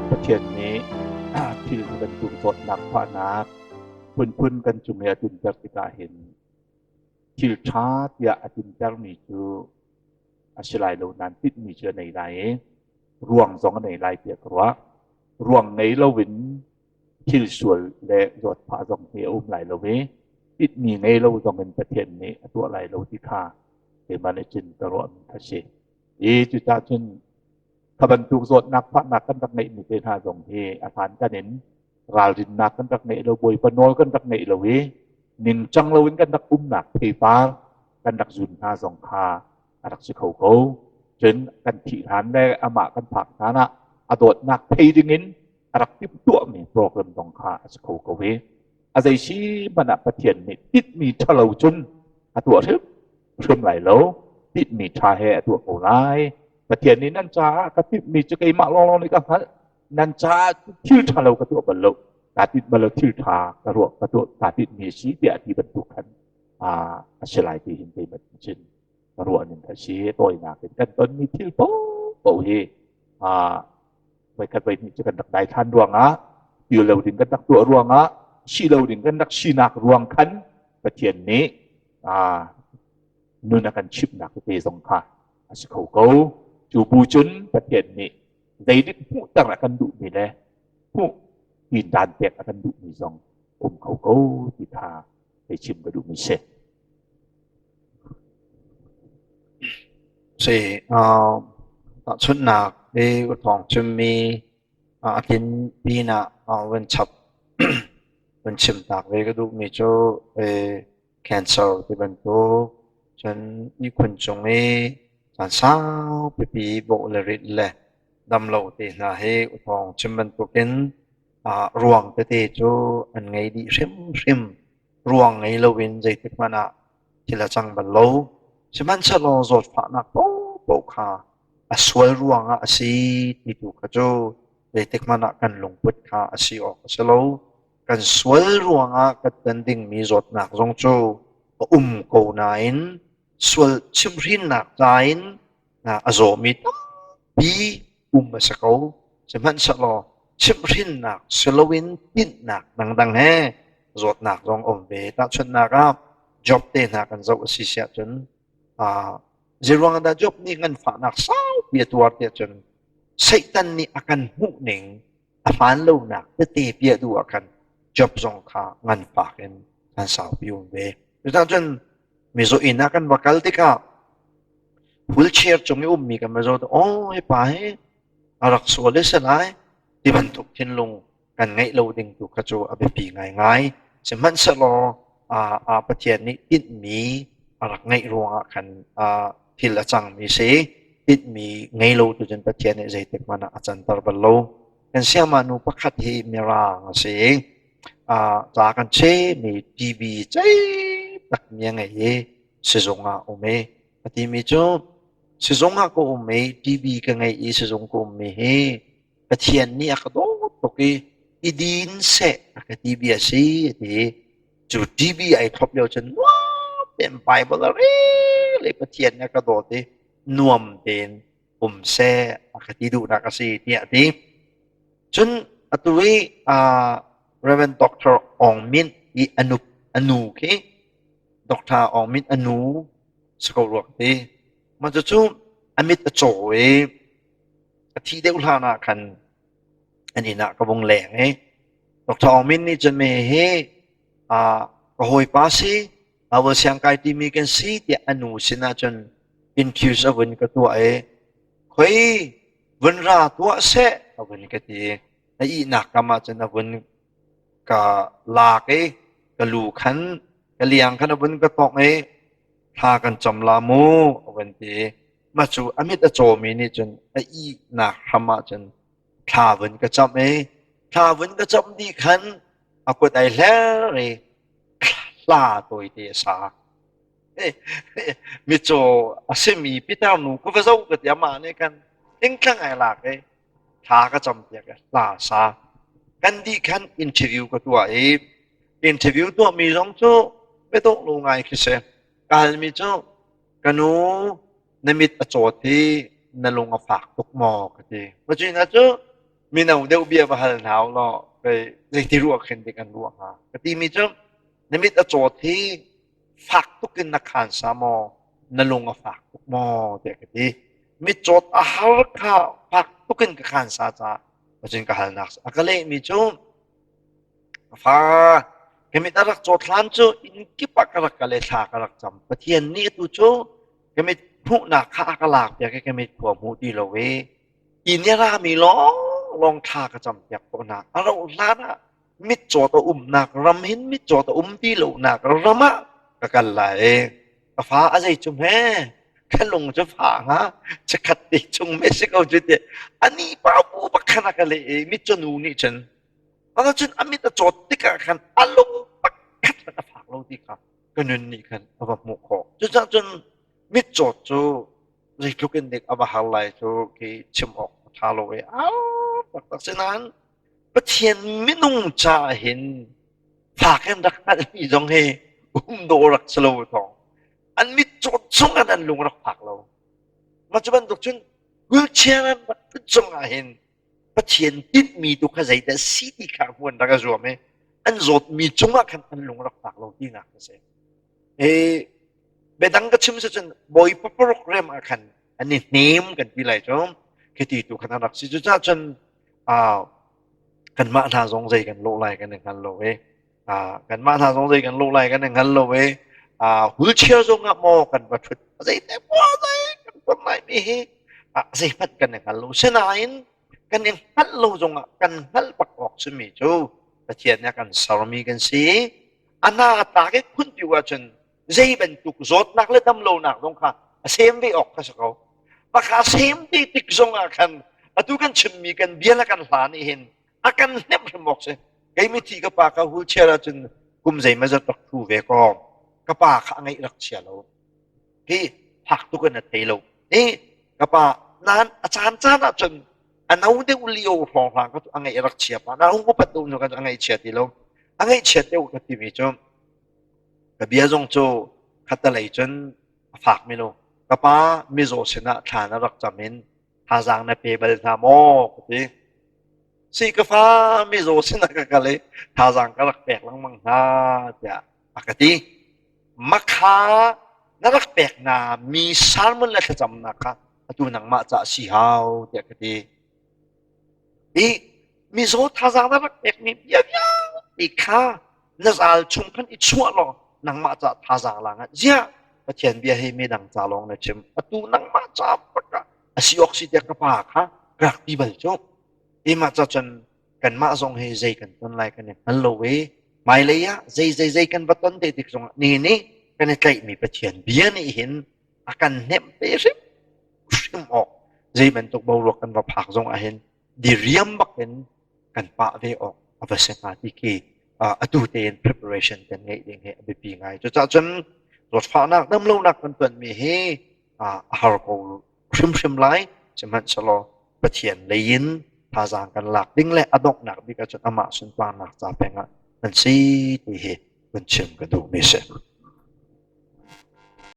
Pathian nih thil bantuk zawtnak fahnak phunphun kan cung i a tlunter tikah hin thil ṭha tiah a tluntermi cu a si lai lo nain tinhmi cu a nei lai i ruang zong a nei lai tiah ka ruah. Ruang ngei loin thil sual le zawtfah zong hi a um lai lo i tinhmi ngei lo zong in Pathian nih a tuah lai lo ti kha keimah nih cun ka ruahmi kha si. I cucaah cun kha bantuk zawtnak fahnak kan rak ngeihmi te hna zong hi a hlankan in ralrinnak kan rak ngeih lo, Bawipa nawl kan rak ngeih lo i ningcang loin kan rak umnak theipar kan rak zun hna zong kha a rak si kho ko. Cun kan thih hlan le amah kan phak hlan ah a dawtnak thei dingin a rak timhtuahmi program zong kha a si kho ko i a zei si hmanh ah Pathian nih tinhmi ṭhalo cun a tuah hrimhrim lai lo. Tinhmi ṭha he a tuah ko lai. Pathian nih nan caah ka timhmi cu keimah lawnglawng nih ka hngalh. Nan caah thil ṭhalo ka tuah bal lo. Kaa tinh bal lo thil ṭha ka ruah ka tuah kaa tinhmi a si tiah a ti bantuk khan a si lai ti hin keimah cun ruah ning kha si. Tawinak in kan tonmi thil paohpaoh hi voikhat voihnih cu kan rak daithlan ruangah til lo ding kan rak tuah ruangah si lo ding kan rak sinak ruang khan Pathian nih nun a kan chimhnak tete zong kha a si kho ko. Cu bu cun Pathian nih zeidik hmuhter a kan duhmi le hmuh tindan pek a kan duhmi zong um kho ko ti kha hei chim ka duhmi si. Si, tahchunhnak i u thawng chimmi a tlin pinah van chap van chim tak ve ka duhmi cu cancer ti bantuk cun ihkhun cung i caan sau pipi bawh le rit le dam lo te hna hi u thawng chim bantukin ruang tete cu an ngei dih hrimhrim. Ruang ngei loin zeitik hmanh ah thil a cang bal lo. Sihmanhsehlaw zawtfahnak paohpaoh kha a sual ruangah a si ti tu kha cu zeitik hmanh ah kan lungput kha a si awk a si lo. Kan sual ruangah kan ton dingmi zawtnak zong cu a um ko nain sual chimhhrinnak ca in a zawmi tampi um a si ko. Sihmanhsehlaw chimhhrinnak si loin tinhnak dangdang he zawtnak zong a um ve. Tahchunhnak ah Job te hna kan zoh a si siah cun zeiruang ah dah Job nih nganfahnak saupi a tuar tiah cun Satan nih a kan hmuh ning a hmaan lonak tete piah duh ah khan Job zong kha nganfak in an saupi um ve. Cucaah cun mizaw inn ah kan va kal tikah wheelchair cung i ummi kan va zoh oh hi pa hi a rak sual i si lai ti bantuk thinlung kan ngeih lo ding tu kha cu a biapi ngaingai. Sihmanhsehlaw Pathian nih tinhmi a rak ngeih ruangah khan thil a cangmi si. Tinhmi ngei lo tu cun Pathian nih zeitik hmanh ah a canter bal lo. Kan siamah nu pakhat hi mirang a si i ca kan chehmi TV cei takmi a ngei i sizung ah um i a timi cu sizung ah ka um i TV ka ngei i sizung ka ummi hi Pathian nih a ka dawt tuk i i din seh a ka ti bia si a ti. Cu TV ai thlop lio cun nuam tein Bible a rel i Pathian nih a ka dawt i nuam tein um seh a ka ti duhnak a si tiah a ti. Cun atu i Reverend Dr. Aung Myint i anu khi Dr. Aung Myint anu si ko rua ka ti. Mah cucu a mit a caw i a thih deuh hlan ah khan an inn ah ka vung leng i Dr. Aung Myint nih cun me hi ka hawipa si Bible siangkai timi kan si tiah a nu sinah cun infuse a vun ka tuah i khoi vun ra tuah seh a vun ka ti a ihnak kam ah cun a vun ka lak i ka lu khan ka liang khan a vun ka tawk i thla kan cam la mu a vun ti mah cu a mit a cawmi nih cun a ihnak hram ah cun thla vun ka camh i thla vun ka camh dih khan a kut ai hler i hla tawite a sa. Mitcaw a simi pitar nu ka va zoh ka ti amah nih khan tingtlang ai lak i thla ka cam piak i hla sa. Kan dih khan interview ka tuah i interview tuahmi zong cu biadawh lo ngai khi si. Ka halmi cu ka nu na mit a cawt hi na lung a fak tuk maw ka ti. Macina cu. Mino deuh bia va hal hna u law pei zeiti ruah khin dik an ruah hnga. Ka timi cu na mit a cawt hi fak tuk in na khan sa maw, na lung a fak tuk maw tiah ka ti. Mitcawt a har kha fak tuk in ka khan sa caah cun ka halnak a ka lehmi cu ka fa ka mit a rak cawt hlan cu inn kip ah ka rak kal i thla ka rak cam. Pathian nih atu cu ka mit hmuhnak kha a ka lak piak i ka mit khua hmu ti lo i inn i rami lawnglawng thla ka cam piak ko hna. A rauh hlan ah mitcawt a umnak ram hin mitcawt a um ti lonak ram ah ka kal lai i ka fa a zei cu hme ka lung cu fa hnga chikkhat te chung me si ko cu ti ani pa bu bakhan a ka leh i mitcaw nu nih cun ata cun a mit a cawt tikah khan a lung pakhat a fak lo ti kha ka nun nih khan a va hmuh khawh. Cucaah cun mitcawt cu zeitluk in dik a va har lai cu khi chim awk a ṭha lo i a taktak si nain Pathian minung caah hin fak in rak hngalhmi zong hi um dawh rak si lo thawng an mitcawt chung ah an lung rak fak lo. Mah cu bantuk cun wheelchair an rak thut zong ah hin Pathian tinhmi tu kha zeidah si ti kha hmuan rak a zuam i an zawtmi cungah khan an lung rak fak lo tinak a si. Biadang ka chim si cun Bawipa program ah khan an i hnem kan ti lai cu khiti tu khan an rak si. Cucaah cun kanmah hna zong zei kan lawh lai kan i hngal lo i kanmah hna zong zei kan lawh lai kan i hngal lo i wheelchair zong ah maw kan va ṭhut zei te maw zei kan ton lai mi hi zeihmanh kan i hngal lo. Sinain kan i hngalh lo zongah kan hngalh bak awk simi cu Pathian nih a kan sermi kan si. A na tlak i phun tiu ahcun zei bantuk zawtnak le damlonak zong kha a sem ve awk kha si ko. Maka sem ti tik zong ah khan atu kan chimmi kan bia le kan hla nih hin a kan hnemh hrim awk si. Kei mithi ka pa ka wheelchair ahcun kum zeimazat rak thu ve ko. Ka pa kha a ngeih rak chia lo. Hi fak tuk in a thei lo. Hi ka pa nan a caan caan ahcun a no deuh lio hrawnghrang ka a ngeih rak chia pa. Na hung upat deuh hnu khan a ngeih chia ti lo. A ngeih chia deuh ka timi cu ka bia zong cu khatalei cun a fak mi lo. Ka pa mizaw sinah thla na rak cam in thazaang na pe bal hna maw ka ti. Si ka fa mizaw sinah ka kal i thazaang ka rak pek lengmang hna tiah a ka ti. Makha na rak pek na mi sermon le thlacamnak kha atu nangmah ca si hau tiah ka ti. I mizaw thazaang na rak pekmi bia vialte kha na zal chung khan i chuah law nangmah ca thazaang la ngat. Ziah Pathian bia hi midang ca lawng na chim. Atu nangmah ca bak ah a si awk si tiah ka pa kha ka rak ti bal cu. Keimah ca cun kanmah zong hi zei kan ton lai kan i hngal lo i hmailei ah zei zei zei kan va ton te tik zongah ni nih kan i tlaihmi Pathian bia nih hin a kan hnemh te hrim hrim awk zei bantuk boruak kan va phak zong ah hin diriam bak in kan pah ve awk a va si hnga ti khi atu tein preparation kan ngeih ding hi a biapi ngai. Cucaah cun zawtfahnak damlonak kan tuanmi hi a har ko hrimhrim lai. Sihmanhsehlaw Pathian lei in thazaang kan lak ding le a donghnak bik ahcun amah sunparnak ca peng ah kan si ti hi kan chim ka duhmi si.